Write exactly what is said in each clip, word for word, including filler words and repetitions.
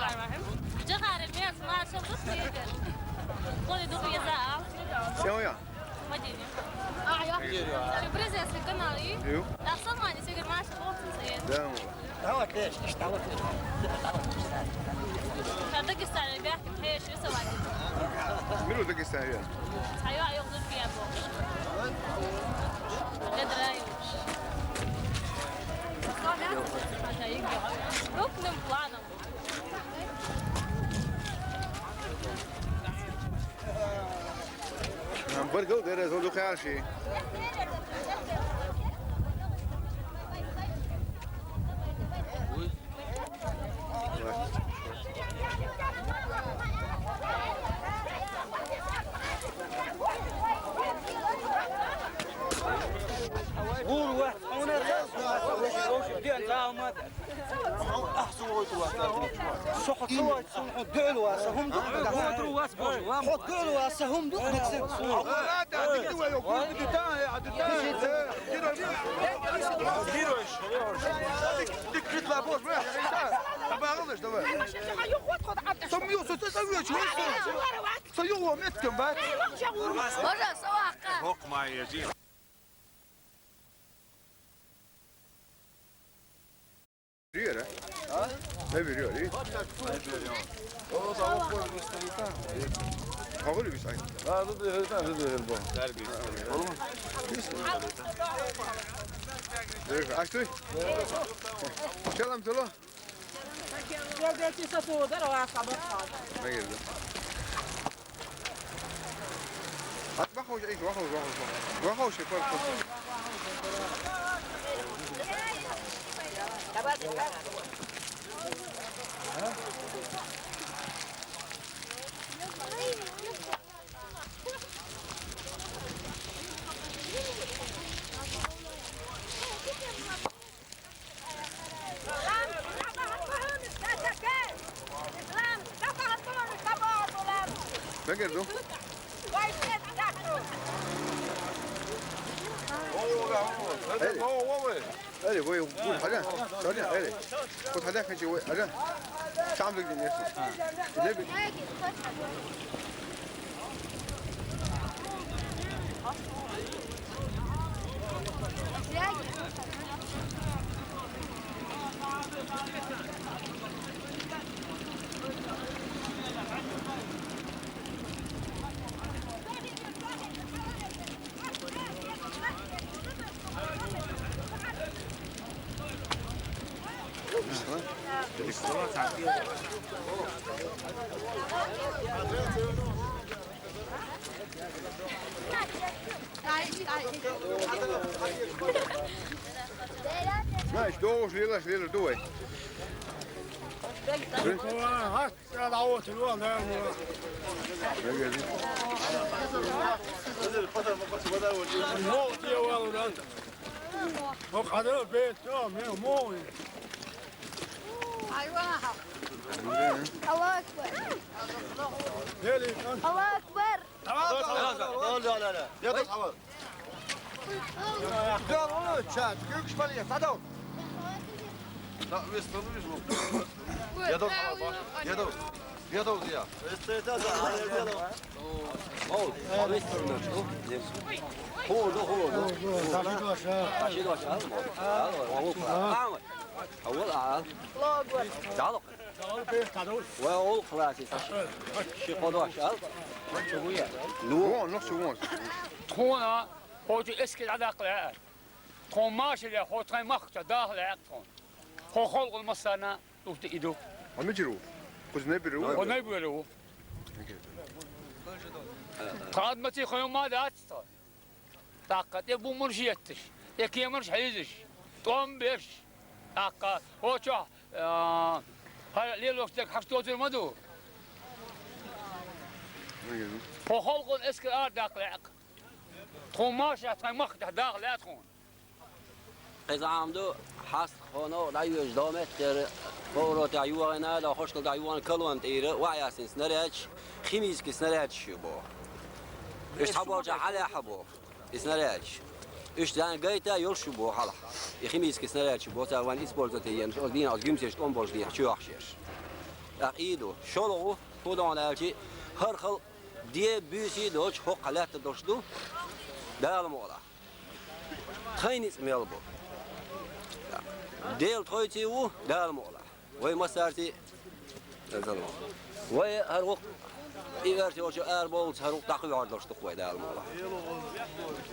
Bismillahirrahmanirrahim. Джахарил мер маршал дус лидер. Ходи духу яза. Сен ва я? Мадина. Шу президентский канал и? Ю. Ахсан мани сегер маршал болсун сен. Да. Давай, пеш, давай, пеш. Ша Дагестан, ребята, пеш, рисовать. Миру Дагестан, я. Ша ю, аюк дут пия бо. Ледра ю. Крупным планом. Баргал дерез оду карши. Гур ва, она раз, ваш, ваш, ваш, ден, да, мат. Со хо цо вай, со хо дел ва, са хум ду. Хо ду ва, са хум ду. Герой. Ты крит ла бос, бля. Давай. Со мё, со, со, со, со, со, со, ё, меткем, бать. Боже, со вака. Бок май, я. Yürü. Ha? Ne biliyor, iyi? O da o koy gösterdi. Ağır bir sayın. Ha, dur, dur, dur, dur, dur, bu. Derbi. Olur mu? Dur, aç dur. Selam, selam. Gel, gel, gel, gel. Ne geldi? At, wach aus, ey, wach aus, wach aus, wach aus. Wach aus, ey, wach aus. Ne geldi o? Öyle. Öyle, bu, bu, hadi. Hadi, öyle. Bu, hadi, hadi, hadi. Tam bir gün yersin. Ne bir? Знаешь, должен лилаш, лилаш, дуй. Sen avuç lan, lan. Mo diye var lan. O kadar be, tamam ya, mo. Ayva. Allahu Ekber. Gel lan. Allahu Ekber. Tamam, tamam, tamam. Dur, dur, dur, dur. Ya da tamam. Да, ну, чат, как шпалер, садом. Да, весь там вижу. Я дал, я дал, я дал, я. Весь это, да, я дал. О, а весь там наш, ну, нет. Хо, ну, хо, ну. Таши доша. Таши доша, а, вот. А, вот. А, вот. А, вот, а. Логот. Да, логот. Ва ол класси саш. Ши кодош ал. Ну, ну, сувон. Тхона, хо чу эске дакла. Тхо машиле, хо тхай махча дахле тхон. Хо холкъун масана, ухти иду. Амичиру. Кузнебиру. Хо не биру. Кадмати хо ма датсто. ТӀаккха тӀе бумурш етташ, тӀе кемарш хьийзаш, тӀом беш. ТӀаккха хӀочохь, а, хӀара лелош дерг хьаш доцур ма ду. Хьо халкъана эскар ара даккха лаьа. Тхо машех тхайн махкахь даха лаьа тхуна. Кхин зӀамду хьаст хьо новкъа дӀайоьжуш дов меттера, поваротехь йогӀина, дов хӀошкал дӀайогӀина, колонна тӀера, ваьӀ яьссина снарядаш, химический снарядаш ю боху. Уьш цхьаболчара хьалаьхьа боху. И снарядаш. Уьш царна гайта йолуш ю боху хьалха. И химический снарядаш ю боху, цара вайн использовать йенаш, оцу дийнахь оцу гуьмсеш тӀом болуш дехьа чоьхьуш ерш. ТӀаккха и ду, шолгӀа, хӀун ду аьлча, хӀара халкъ де буьйса а доцуш, хӀокху лаьтта долуш ду, Дала мукъалахь. Тхайн ницкъ мел бу. Дела тхоьца а ву, Дала мукъалахь. Вай массаьрца а, вай хӀара вукху, и оьрсийн волчу арабовлуц хӀара вукху дӀакхоьхьур долуш ду-кх вай, Дала мукъалахь.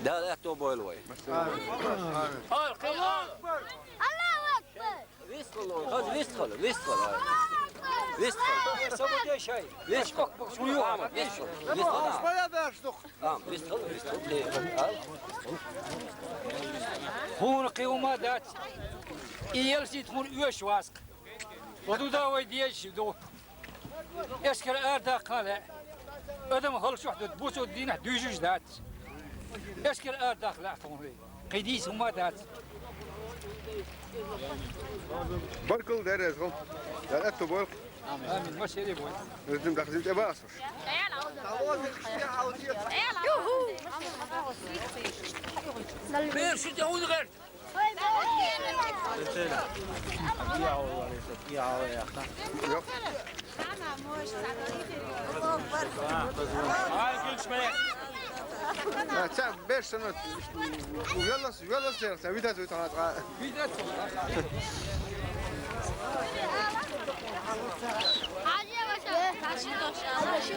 Дала аьтто бойла вай. Аллаху акбар! Вистхила, хаза вистхила, вистхила. Вистхила. Вистхила. Вистхила. Вистхила. Вистхила. Хьуна кхин хӀума дац. И ялсийта хӀуна оьшуш вац-кх. Ва ду да вай дезаш ду. Эскар арадаккха лаьа. Адам хала чохь ду, бусалба динахь дуьйжуш дац. Эскар арадаккха лаьа тхуна вай. Кхин дийца хӀума дац. Баркалла, дерриза хила. Дала аьтто бойла. Амин. Амин. Машере бойла. Ритм дахзин тӀе бац уж. Бер шу тӀе хӀунда гӀерта? А, ца, беш сана, велас, велас, ца, витас, витас, а. Хьажа, ваша.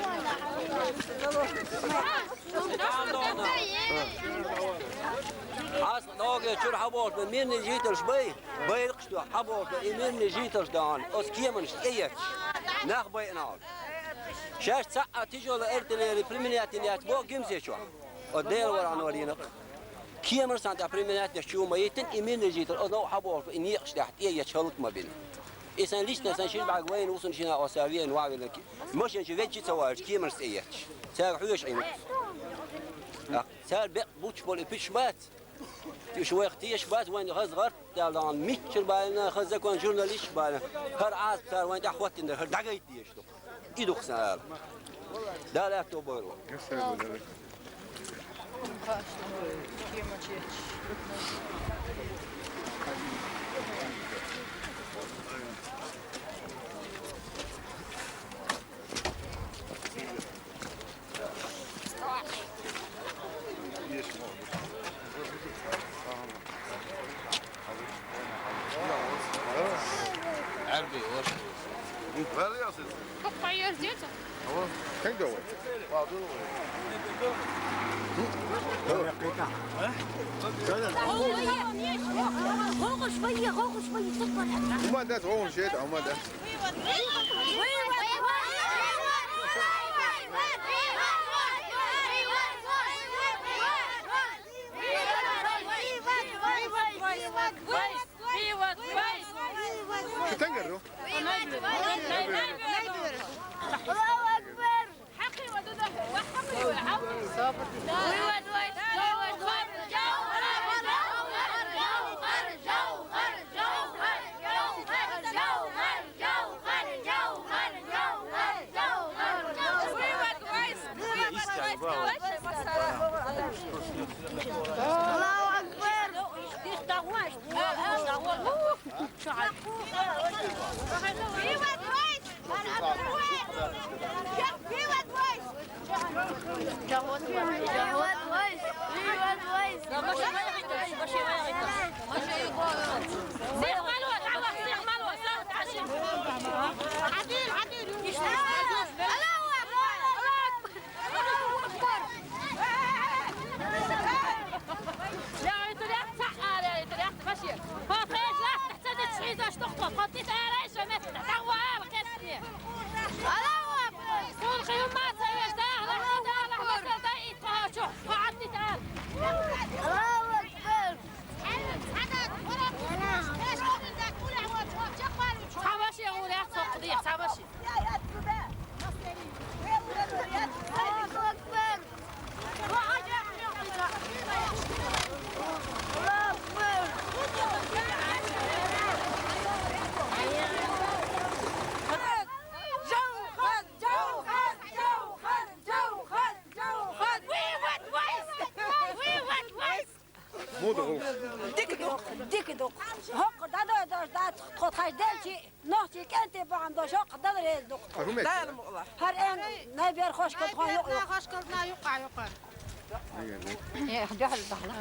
Ас ногӀе чуьра хьаболуш бен мирный жительш бай, байракхаш тоху хьаболуш бен и мирный жительш дан, оцу кеманаш тӀеетташ, нах байина хьуна. Шаьш цхьаъ а тяжёлая артиллерия применять йина яц боху Гимсе чохь. Оцу Делан ворхӀанор йина-кх. Кеманаш царна тӀехь применять деш чу ма йиттина, и мирный житель, оцу новкъа хьаболуш бен и некъаш тӀехь тӀеетташ хӀаллак ма бина. И сайн лично, сайн шина бӀаьрг вайна ву, сан шина а оцу веана ваьлла, машен чу веъча а ца ваьлча, кеманаш тӀеетташ. Цаьрга хьоьжуш Ӏийна. Цара бекъ буттуш болу и пуьташ бац. Уьш вайх тешаш бац, вайна хаза гӀарт а даьлла, миччара баьлла, хаза закон журналисташ баьлла. ХӀара Ӏазап цара вайна тӀехь хӀоттийна дара, хӀара дӀагайта дезаш ду. И ду-кх сан ала. Дала аьтто бойла. Хьо кхайоьрзуьйту? Алло, кхин а дову? ГӀогӀуш вайе, гӀогӀуш вайе, гӀогӀуш вайе, суккха. ХӀума дац, гӀогӀуш еза, хӀума дац. Шу тенгару? Аллаху акбар! Аллаху акбар! Муха ду гӀуллакх? Дика ду, дика ду. ХӀокху дӀадойдош дац тхо, тхаьш делчи, нохчий кӀентий бахьана долуш хӀокху дан Ҳарумет. Дар мула. Ҳар эн най бер хош кад хон юқ. Хош кад на юқа юқа. Э, ҷаҳл дахла.